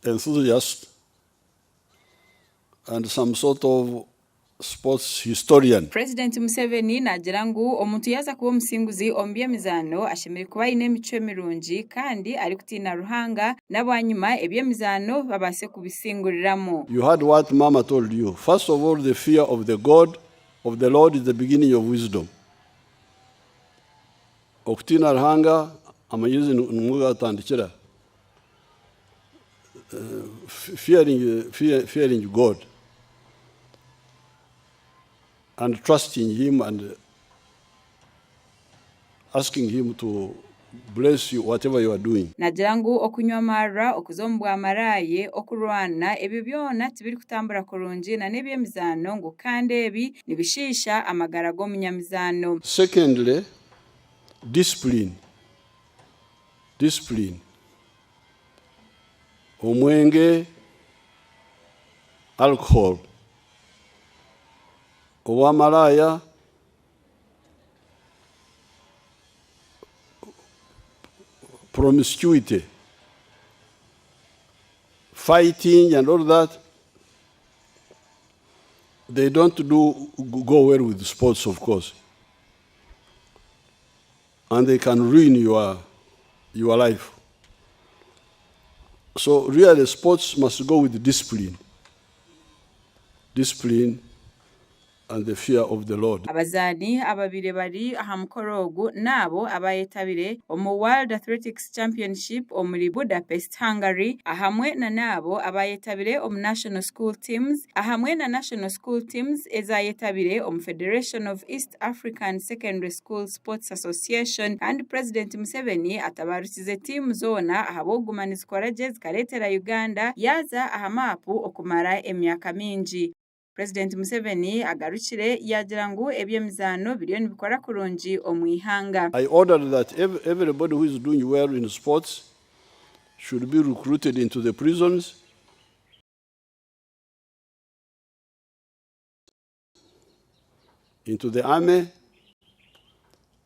enthusiast and some sort of sports historian. Purezidenti Museveni naagira ngu omuntu yaaza kuba omusinguzi omu by'emizaano ashemereire kuba aine emicwe mirungi kandi arikutiina Ruhanga na bwanyima eby'emizaano babaase kubisinguriramu. You heard what mama told you. First of all the fear of the God of the Lord is the beginning of wisdom. Okutiina Ruhanga amagezi nimwo gatandikira. Fearing, fear, fearing God and trusting him and asking him to bless you whatever you are doing. Naagira ngu okunywa amaarwa, okuza omu bwamaraaye, okurwana, ebyo byona tibirikutambura kurungi na n'eby'emizaano ngu kandi ebi nibishiisha amagara g'omunyamizaano. Secondly, discipline, discipline. Omwenge, alcohol, obwamaraaya, promiscuity, fighting and all that, they don't do go well with sports of course. And they can ruin your, your life. So really sports must go with discipline. Discipline and the fear of the Lord. Abazaani ababaire bari aha mukoro ogu n'abo abayetabire omu World Athletics Championship omuri Budapest, Hungary ahamwe na n'abo abayetabire omu National School Teams ahamwe na National School Teams ezayetabire omu Federation of East African Secondary School Sports Association kandi Purezidenti Museveni atabarukize tiimu zoona ahabw'okuguma nizikora gye zikareetera Uganda yaaza aha maapu okumara emyaka mingi. Purezidenti Museveni agarukire yaagira ngu eby'emizaano biriyo nibikora kurungi omu ihanga. I ordered that everybody who is doing well in sports should be recruited into the prisons. Into the army,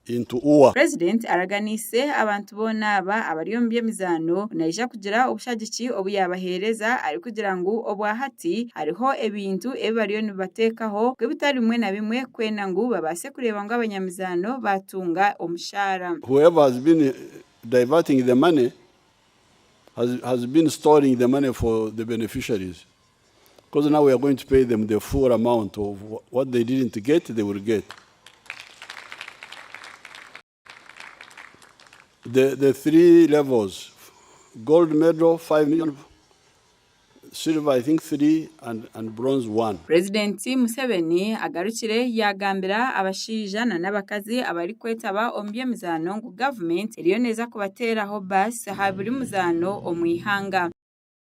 into ua. Purezidenti araganiise abantu boona aba abari omu by'emizaano ngu naija kugira obushagiki obu yaabaheereza arikugira ngu obwa hati hariho ebintu ebi bariyo nibateekaho ebitari bimwe na bimwe kwenda ngu babaase kureeba ngu abanyamizaano baatunga omushaara. Whoever has been diverting the money has, has been storing the money for the beneficiaries. Because now we are going to pay them the full amount of what they didn't get, they will get. The, the three levels, gold medal, 5 million, silver, I think 3, and, and bronze 1. Purezidenti Museveni agarukire yaagambira abashaija na n'abakazi abarikwetaba omu by'emizaano ngu gavumenti eriyo neeza kubateeraho baasi aha buri muzaano omu ihanga.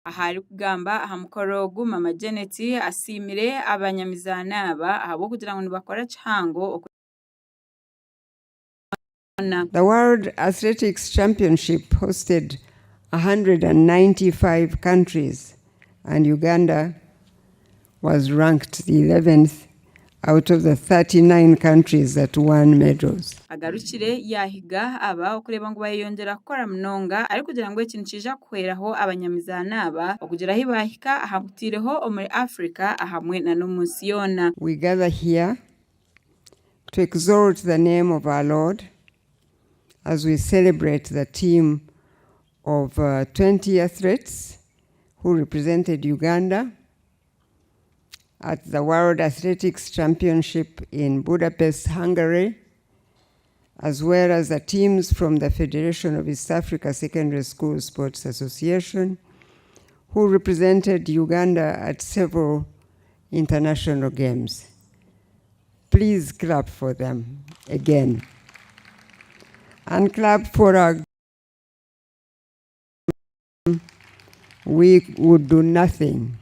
Aha arikugamba aha mukoro ogu, Mama Janet asiimire abanyamizaano aba ahabw'okugira ngu nibakora kihango oku. The World Athletics Championship hosted 195 countries and Uganda was ranked the 11th out of the 39 countries that won medals. Agarukire yaahiga aba okureeba ngu bayeyongyera kukora munonga arikugira ngu eki nikiija kuhweraho abanyamizaano aba okugira ahi baahika ahabutaireho omuri Africa ahamwe na n'omu nsi yoona. We gather here to exalt the name of our Lord as we celebrate the team of 20 athletes who represented Uganda at the World Athletics Championship in Budapest, Hungary, as well as the teams from the Federation of East Africa Secondary School Sports Association, who represented Uganda at several international games. Please clap for them again. And clap for our We would do nothing.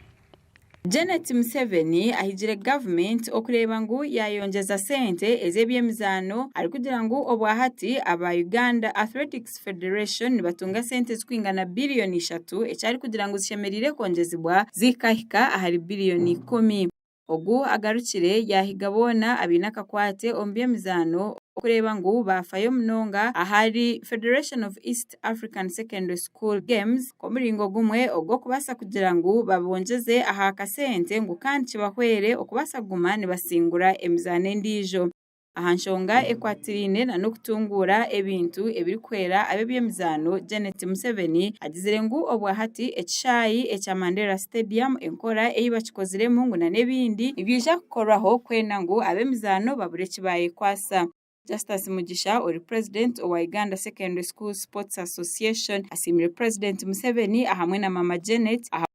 Janet Museveni ahigire gavumenti okureeba ngu yayongyeza sente ez'eby'emizaano arikugira ngu obwahati aba Uganda Athletics Federation nibatunga sente ezirikwingana biriyoni ishatu eki arikugira ngu zishemereire kwongyezibwa zikahika ahari biriyoni ikumi. Ogu agarukire yaahiga boona abaine akakwate omu by'emizaano okureeba ngu baafayo munonga ahari Federation of East African Secondary School Games nk'omuringo gumwe ogw'okubaasa kugira ngu babongyeze aha kasente ngu kandi kibahwere okubaasa kuguma nibasingura emizaano endiijo. Aha nshonga ekwatiraine na n'okutunguura ebintu ebirikuhwera ab'eby'emizaano, Janet Museveni agizire ngu obwahati ekishaayi ekya Mandela Stadium enkora ei bakikoziremu ngu na n'ebindi nibyija kukorwaho kwenda ngu ab'emizaano babure eki bayekwasa. Justus Mugisha ori Purezidenti owa Uganda Secondary Schools Sports Association asiimire Purezidenti Museveni ahamwe na Mama Janet aha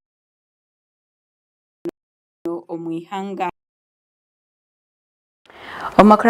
omu ihanga. Omu makuru.